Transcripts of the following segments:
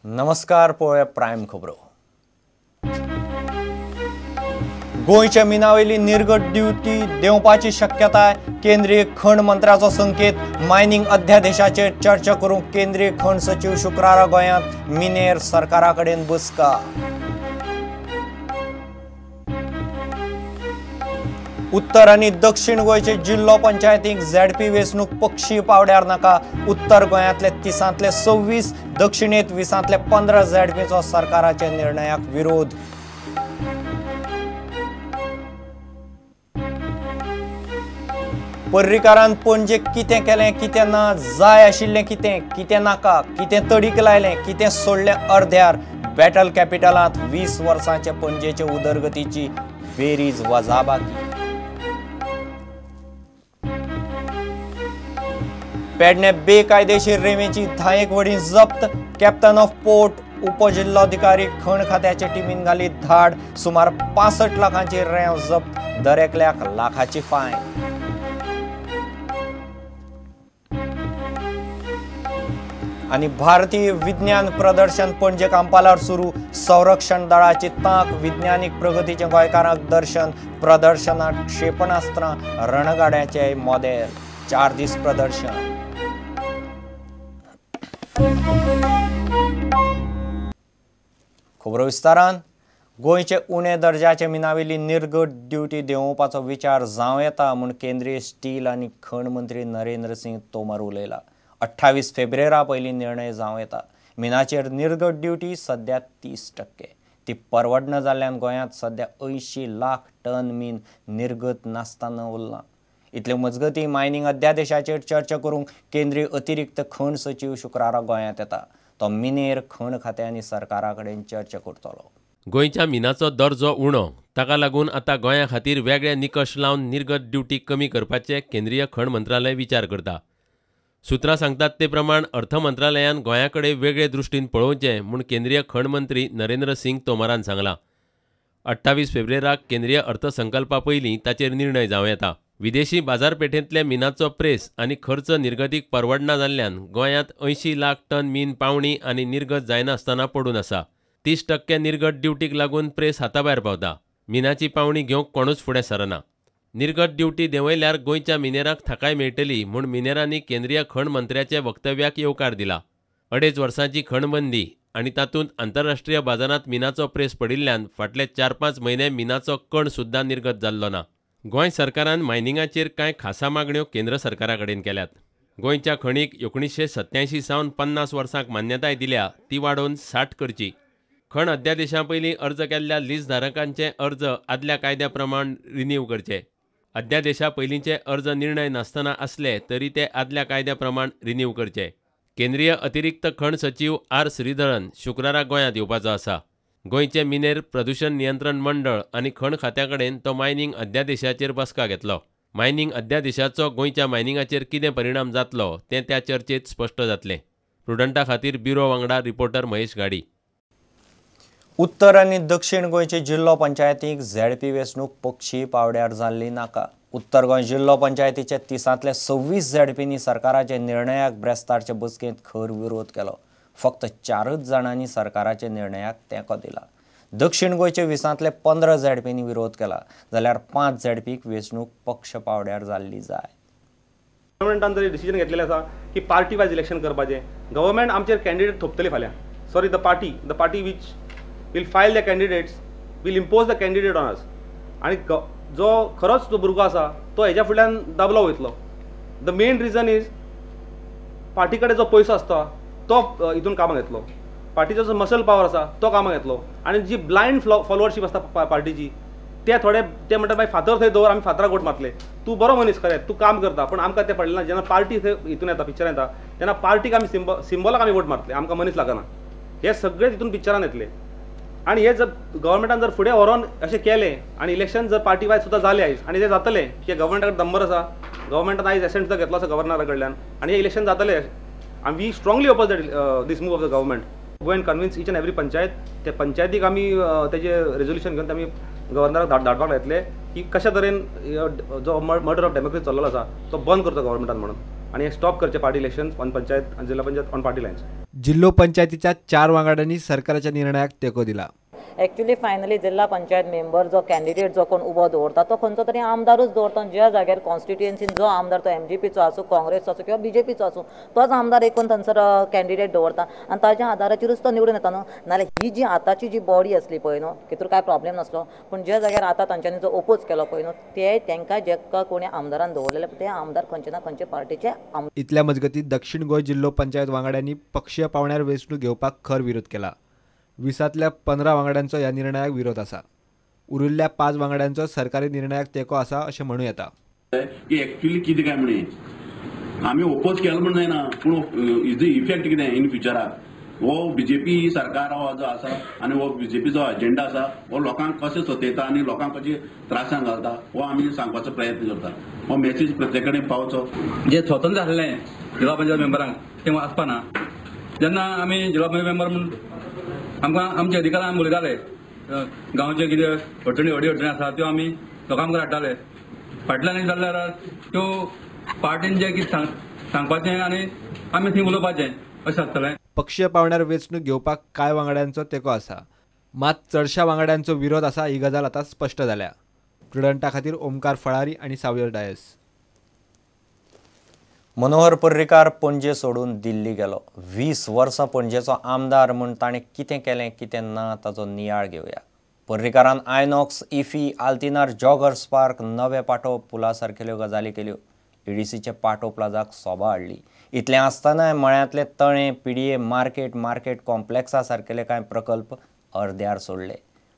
नमस्कार, पळोवया प्रायम खबरो. गोंयच्या मिनावयली निर्गत ड्युटी देंवपाची शक्यताय, केंद्रीय खण मंत्र्याचो संकेत. मायनिंग अध्यादेशाचेर चर्चा करूंक केंद्रीय खण सचीव शुक्रारा गोंयांत, मिनेर सरकारा कडेन बसका. उत्तर आनी दक्षिण गोंयचे जिल्लो पंचायतींक झेडपी वेंचणूक पक्षीय पावड्यार नाका. उत्तर गोंयांतले 30 26, दक्षिणेंत 20 15 झेडपीचो सरकाराच्या निर्णयाक विरोध. पर्रीकारान पणजे कितें केलें कितें ना, जाय आशिल्लें कितें कितें नाका, कितें तडीक लायलें कितें सोडलें अर्ध्यार. बॅटल कॅपिटलांत 20 वर्सांचे पणजेचे उदरगतीची बेरीज वजाबाकी. पेडणे बेकायदेशीर रेंवेची 10 वडीं जप्त. कॅप्टन ऑफ पोर्ट उपजिल्लोधिकारी खण खात्याचे टिमीन घाली धाड. सुमार 65 लाखांची रेंव जप्त, दरेकल्याक लाखाची फायन. आनी भारतीय विज्ञान प्रदर्शन पणजे कांपालार सुरू. संरक्षण दळाची तांक, विज्ञानीक प्रगतीचें गोंयकारांक दर्शन. प्रदर्शनात क्षेपणास्त्रां, रणगाड्याचे मॉडेल. 4 दीस प्रदर्शन. खबरो विस्तारान. गोंयचे उणे दर्जाचे मिनावेली निर्गत ड्युटी देंवोवपाचो विचार जावं येता म्हूण केंद्रीय स्टील आनी खण मंत्री नरेंद्र सिंग तोमर उलयला. 28 फेब्रुवारा पयलीं निर्णय जावं येता. मिनाचेर निर्गत ड्युटी सद्या 30%, ती परवडना जाल्ल्यान गोंयांत सद्या 80 लाख टन मीन निर्गत नासतना उरलां. इतले मजगतीं मायनिंग अध्यादेशाचेर चर्चा करूंक केंद्रीय अतिरिक्त खण सचीव शुक्रारा गोंयांत येता. तो मिनेर खण खातें आनी सरकारा कडेन चर्चा करतलो. गोंयच्या मिनाचो दर्जो उणो, ताका लागून आतां गोंया खातीर वेगळे निकश लावन निर्गत ड्युटी कमी करपाचे केंद्रीय खण मंत्रालय विचार करता. सुत्रां सांगतात ते प्रमाण अर्थ मंत्रालयान गोंया कडेन वेगळे दृश्टीन पळोवचें म्हूण केंद्रीय खण मंत्री नरेंद्र सिंग तोमरान सांगलां. 28 फेब्रुवाराक केंद्रीय अर्थसंकल्पा पयलीं ताचेर निर्णय जावं येता. विदेशी बाजारपेठेंतले मिनाचो प्रेस आनी खर्च निर्गतीक परवडना जाल्ल्यान गोंयांत 80 लाख टन मीन पावणी आनी निर्गत जायनासतना पडून आसा. 30% निर्गत ड्युटीक लागून प्रेस हाताभायर पावता. मिनाची पावणी घेवंक कोणूच फुडें सरना. निर्गत ड्युटी देंवयल्यार गोंयच्या मिनेरांक थाकाय मेळटली म्हूण मिनेरांनी केंद्रीय खण मंत्र्याच्या वक्तव्याक येवकार दिला. 2.5 वर्सांची खणबंदी आनी तातूंत आंतरराष्ट्रीय बाजारांत मिनाचो प्रेस पडिल्ल्यान फाटले 4-5 म्हयने मिनाचो कण सुद्दां निर्गत जाल्लो ना. गोंय सरकारान मायनिंगाचेर कांय खासा मागण्यो केंद्र सरकारा कडेन केल्यात. गोंयच्या खणीक 1987 सावन 50 वर्सांक मान्यताय दिल्या, ती वाडोवन 60 करची. खण अध्यादेशा पयलीं अर्ज केल्ल्या लीजधारकांचे अर्ज आदल्या कायद्या प्रमाण रिन्यू करचे. अध्यादेशा पयलींचे अर्ज निर्णय नासतना आसले तरी ते आदल्या कायद्या प्रमाण रिन्यू करचे. केंद्रीय अतिरिक्त खण सचीव आर श्रीधरन शुक्रारा गोंयांत येवपाचो आसा. गोंयचे मिनेर प्रदूशण नियंत्रण मंडळ आनी खण खात्या कडेन तो मायनिंग अध्यादेशाचेर बसका घेतलो. मायनिंग अध्यादेशाचो गोंयच्या मायनिंगाचेर कितें परिणाम जातलो तें त्या चर्चेत स्पश्ट जातलें. प्रुडंटा खातीर ब्युरो वांगडा रिपोर्टर महेश गाडी. उत्तर आनी दक्षिण गोंयचे जिल्लो पंचायतीक झेडपी वेंचणूक पक्षी पावड्यार जाल्ली नाका. उत्तर गोंय जिल्लो पंचायतीचे 30 26 झेडपींनी सरकाराच्या निर्णयाक ब्रेस्तारचे बसकेंत खर विरोध केलो. फक्त 4 जाणांनी सरकाराच्या निर्णयाक तेंको दिला. दक्षिण गोंयचे 20 15 झेडपींनी विरोध केला, जाल्यार 5 झेडपीक वेंचणूक पक्ष पावड्यार जाल्ली जाय. गव्हर्मेंटान जरी डिसिजन घेतलेलें आसा की पार्टी वायज इलेक्शन करपाचें, गव्हर्मेंट आमचेर कॅन्डिडेट थोपतली फाल्यां. Sorry, the party which will file the candidates will impose the candidate on us. आनी जो खरोच जो भुरगो आसा तो हेज्या फुडल्यान दाबलो वयतलो. The main reason is party कडेन जो पयसो आसता तो हितून कामाक येतलो, पार्टीचो जो मसल पावर आसा तो कामाक येतलो, आनी जी ब्लायंड फॉलोवरशीप आसता पार्टीची ते थोडे ते म्हणटा मागीर फातर थंय दवर, आमी फातराक वोट मारतले. तूं बरो मनीस खरें, तूं काम करता, पूण आमकां तें पडलें ना. जेन्ना पार्टी थंय हितून येता, पिक्चरान येता, तेन्ना पार्टीक आमी सिंबॉलाक आमी वोट मारतले, आमकां मनीस लागना. हे सगळे तितून पिक्चरान येतले. आनी हे जर गव्हर्मेंटान जर फुडें व्हरोन अशें केलें आनी इलेक्शन जर पार्टी वायज सुद्दां जालें आयज, आनी तें जातलें की गव्हर्मेंटा कडेन नंबर आसा, गव्हर्मेंटान आयज एसेंट सुद्दां घेतलो आसा गव्हर्नरा कडल्यान, आनी हें इलेक्शन जातलें. आनी we strongly oppose that this move of the government. Go and convince each and every panchayat. ते पंचायतीक आमी तेजें रेजोल्युशन घेवन आमी गव्हर्नराक धाडपाक लायतले की कशा तरेन जो मर्डर ऑफ डेमोक्रेसी चल्लेलो आसा तो बंद करचो गव्हर्मेंटान म्हणून. आनी हें स्टॉप करचें पार्टी इलेक्शन्स ऑन पंचायत आनी जिल्हा पंचायत ऑन पार्टी लायन्स. जिल्हो पंचायतीच्या 4 वांगड्यांनी सरकाराच्या निर्णयाक तेंको दिला. एक्चुअली फायनली जिल्हा पंचायत मेंबर जो कॅन्डिडेट जो कोण उबो दवरता तो खंयचो तरी आमदारूच दवरता. ज्या जाग्यार कॉन्स्टिट्युएन्सीन जो आमदार तो एमजीपीचो आसूं, काँग्रेसचो आसूं किंवा बीजेपीचो आसूं, तोच आमदार एकूण थंयसर कॅन्डिडेट दवरता आनी ताज्या आदाराचेरूच तो निवडून येता न्हू. नाल्यार ही जी आतांची जी बॉडी आसली पळय न्हू तितून कांय प्रॉब्लेम नासलो, पूण ज्या जाग्यार आतां तांच्यांनी जो ओपोज केलो पळय न्हू ते तांकां जेका कोणी आमदारान दवरलेले ते आमदार खंयचे ना खंयचे पार्टीचे. इतल्या मजगतीं दक्षिण गोंय जिल्हो पंचायत वांगड्यांनी पक्षीय पावंड्यार वेंचणूक घेवपाक खर विरोध केला. 20तल्या 15 वांगड्यांचो ह्या निर्णयाक विरोध आसा. उरिल्ल्या 5 वांगड्यांचो सरकारी निर्णयाक तेंको आसा अशें म्हणूं येता. की एक्चुअली कितें काय म्हणे आमी ओपोज केलो म्हण जायना, पूण is effect कितें इन फ्युचराक हो बीजेपी सरकार हो जो आसा आनी हो बीजेपीचो एजेंडा आसा हो लोकांक कशें सतयता आनी लोकांक कशें त्रासान घालता हो आमी सांगपाचो प्रयत्न करता. हो मेसेज प्रत्येक कडेन पावचो. जे स्वतंत्र आसलें जिल्हा पंचायत मेंबरांक तें आसपाना. जेन्ना आमी जिल्हा पंचायत मेंबर म्हूण आमकां आमचे अधिकार आमी उलयताले, गांवचे कितें अडचणी अडी अडचणी आसा त्यो आमी लोकां मुखार हाडटाले. फाटल्यान जाल्यार त्यो पार्टीन जें कितें सांगपाचें आनी आमी थंय उलोवपाचें अशें आसतलें. पक्षीय पावंड्यार वेंचणूक घेवपाक कांय वांगड्यांचो तेंको आसा, मात चडशा वांगड्यांचो विरोध आसा ही गजाल आतां स्पश्ट जाल्या. प्रुडंटा खातीर ओमकार फळारी आनी सावियर डायस. मनोहर पर्रीकार पणजे सोडून दिल्ली गेलो. 20 वर्सां पणजेचो आमदार म्हूण ताणें कितें केलें कितें ना ताचो नियाळ घेवया. पर्रीकारान आयनॉक्स, इफी, आल्तिनार जॉगर्स पार्क, नवे पाटो पुला सारकेल्यो गजाली केल्यो. ईडीसीचे पाटो प्लाझाक सोबा हाडली. इतलें आसतनाय मळ्यांतले तळें, पीडीए मार्केट, मार्केट कॉम्प्लेक्सा सारकेले कांय प्रकल्प अर्द्यार सोडले.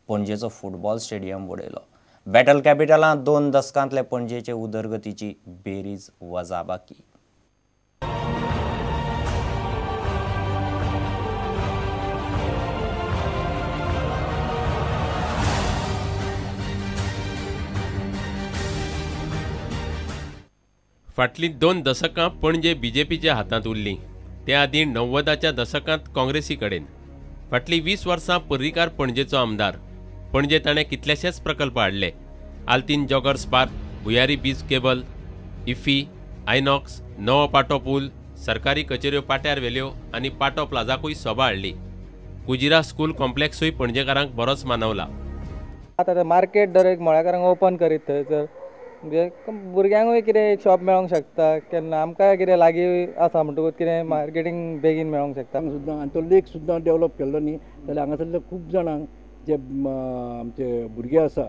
पणजेचो फुटबॉल स्टेडियम बुडयलो. बॅटल कॅपिटलांत 2 दसकांतले पणजेचे उदरगतीची बेरीज वजाबाकी. फाटलीं 2 दसकां पणजे बीजेपीच्या हातांत उरलीं. त्या आदीं 90च्या दसकांत काँग्रेसी कडेन. फाटलीं 20 वर्सां पर्रीकार पणजेचो आमदार. पणजे ताणें कितलेशेच प्रकल्प हाडले. Altinho joggers park, Bhuyari beach cable, IFFI, Inox, नवो पाटो पूल, सरकारी कचेऱ्यो पाट्यार व्हेल्यो आनी पाटो प्लाझाकूय सोबा हाडली. कुजिरा स्कूल कॉम्प्लेक्सूय पणजेकारांक बरोच मानवला. आतां मार्केट दर एक मळ्याकारांक ओपन करीत थंयसर म्हणजे भुरग्यांकूय कितें एक शॉप मेळोंक शकता, केन्ना आमकांय कितें लागीं आसा म्हणटकूच कितें मार्केटींग बेगीन मेळोंक शकता सुद्दां. आनी तो लेक सुद्दां डेवलप केल्लो न्ही जाल्यार हांगासरले खूब जाणांक जे आमचे भुरगे आसा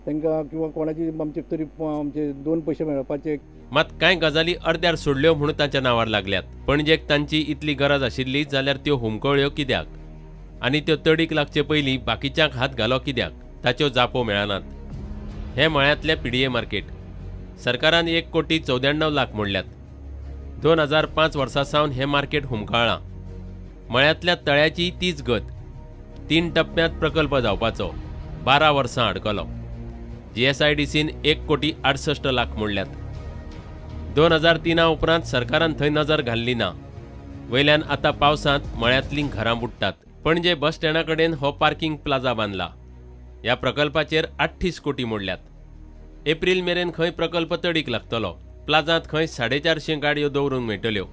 तांकां किंवा कोणाची आमचे तरी आमचे 2 पयशे मेळपाचे. मात कांय गजाली अर्द्यार सोडल्यो म्हणून तांच्या नांवार लागल्यात. पणजेक तांची इतली गरज आशिल्ली जाल्यार त्यो हुमकळ्यो कित्याक आनी त्यो तडीक लागचे पयलीं बाकीच्यांक हात घालो कित्याक ताच्यो जापो मेळनात. हे मळ्यांतलें पीडीए मार्केट सरकारान 1,94,00,000 मोडल्यात. 2005 वर्सा सावन हें मार्केट हुमकळ्ळां. मळ्यांतल्या तळ्याची तीच गत. 3 टप्प्यांत प्रकल्प जावपाचो 12 वर्सां अडकलो. जीएसआयडीसीन 1,68,00,000 मोडल्यात. 2003 उपरांत सरकारान थंय नजर घाल्ली ना. वयल्यान आतां पावसांत मळ्यांतलीं घरां बुडटात. पणजे बस स्टँडा कडेन हो पार्किंग प्लाझा बांदला. ह्या प्रकल्पाचेर 38 कोटी मोडल्यात. एप्रील मेरेन खंय प्रकल्प तडीक लागतलो. प्लाझांत खंय 450 गाडयो दवरूंक मेळटल्यो.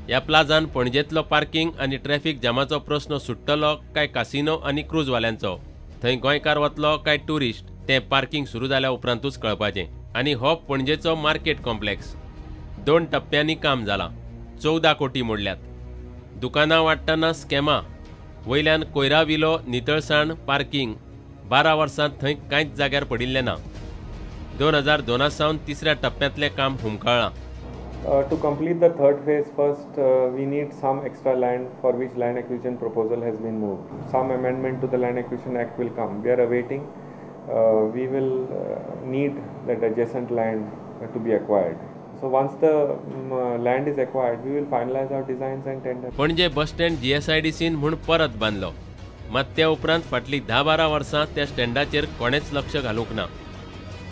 ह्या प्लाझान पणजेंतलो पार्किंग आनी ट्रॅफिक जामाचो प्रस्न सुट्टलो काय कासिनो आनी क्रूजवाल्यांचो, थंय गोंयकार वतलो काय ट्युरिस्ट, तें पार्किंग सुरू जाल्या उपरांतूच कळपाचें. आनी हो पणजेचो मार्केट कॉम्प्लेक्स 2 टप्प्यांनी काम जालां. 14 कोटी मोडल्यात. दुकानां वाडटना स्कॅमां, वयल्यान कोयरा विलो, नितळसाण, पार्किंग 12 वर्सांत थंय कांयच जाग्यार पडिल्लें ना. 2002 सावन तिसऱ्या टप्प्यांतलें काम हुमकळ्ळां. To complete the third phase first, we need some extra land for which land acquisition proposal has been moved. Some amendment to the Land Acquisition Act will come. We are awaiting. We will need that adjacent land to be acquired. So once the land is acquired, we will finalize our designs and tender. Panaji bus stand जीएसआयडीसीन म्हूण परत बांदलो. मात त्या उपरांत फाटलीं 10-12 वर्सां त्या स्टँडाचेर कोणेच लक्ष घालूंक ना.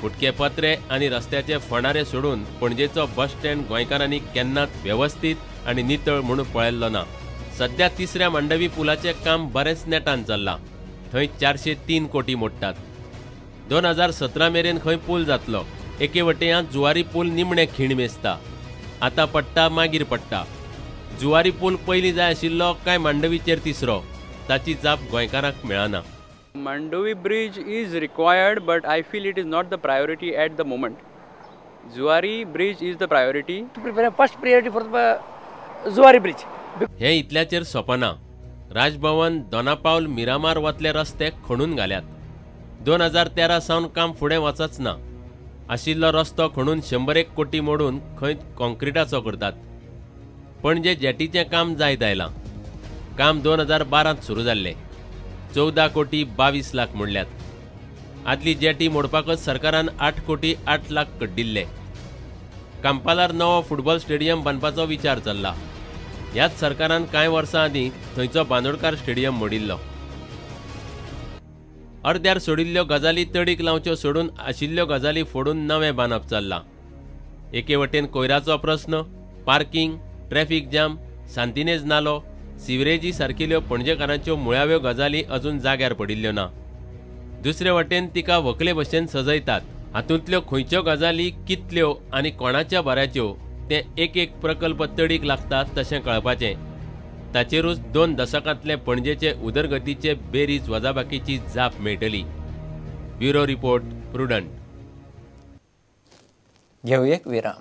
फुटके पत्रे आनी रस्त्याचे फणारे सोडून पणजेचो बस स्टँड गोंयकारांनी केन्नाच वेवस्थीत आनी नितळ म्हूण पळयल्लो ना. सध्या तिसऱ्या मांडवी पुलाचें काम बरेंच नेटान चल्लां. थंय 403 कोटी मोडटात. 2017 मेरेन खंय पूल जातलो. एके वटेयां जुवारी पूल निमणे खीण मेजता. आतां पडटा मागीर पडटा. जुवारी पूल पयलीं जाय आशिल्लो काय मांडवीचेर तिसरो, ताची जाप गोंयकारांक मेळना. Mandovi bridge is required, but I feel it is not the priority at the moment. Zuari bridge is the priority. First priority for Zuari bridge. हें इतल्याचेर सोंपना. राजभवन दोनापावल मिरामार वतले रस्ते खणून घाल्यात. 2013 सावन काम फुडें वचच ना. आशिल्लो रस्तो खणून 101 कोटी मोडून खंय कॉन्क्रिटाचो करतात. पणजे जेटीचें काम जायत आयलां. काम 2012 सुरू जाल्लें. 14 कोटी 22 लाख मोडल्यात. आदली जेटी मोडपाकच सरकारान 8 कोटी 8 लाख कड्डिल्ले. कांपालार नवो फुटबॉल स्टेडियम बांदपाचो विचार चल्ला. ह्याच सरकारान कांय वर्सां आदीं थंयचो बांदोडकार स्टेडियम मोडिल्लो. अर्द्यार सोडिल्ल्यो गजाली तडीक लावच्यो सोडून आशिल्ल्यो गजाली फोडून नवें बांदप चल्लां. एके वटेन कोयराचो प्रस्न, पार्किंग, ट्रॅफिक जाम, सांतिनेज नालो, सिवरेजी सारकिल्यो पणजेकारांच्यो मुळाव्यो गजाली अजून जाग्यार पडिल्ल्यो ना. दुसरे वटेन तिका व्हंकले भशेन सजयतात. हातूंतल्यो खंयच्यो गजाली कितल्यो आनी कोणाच्या बऱ्याच्यो तें एक एक प्रकल्प तडीक लागता तशें कळपाचें. ताचेरूच 2 दशकांतले पणजेचे उदरगतीचे बेरीज वजाबाकीची जाप मेळटली. Bureau report, Prudent. घेवया एक विराम.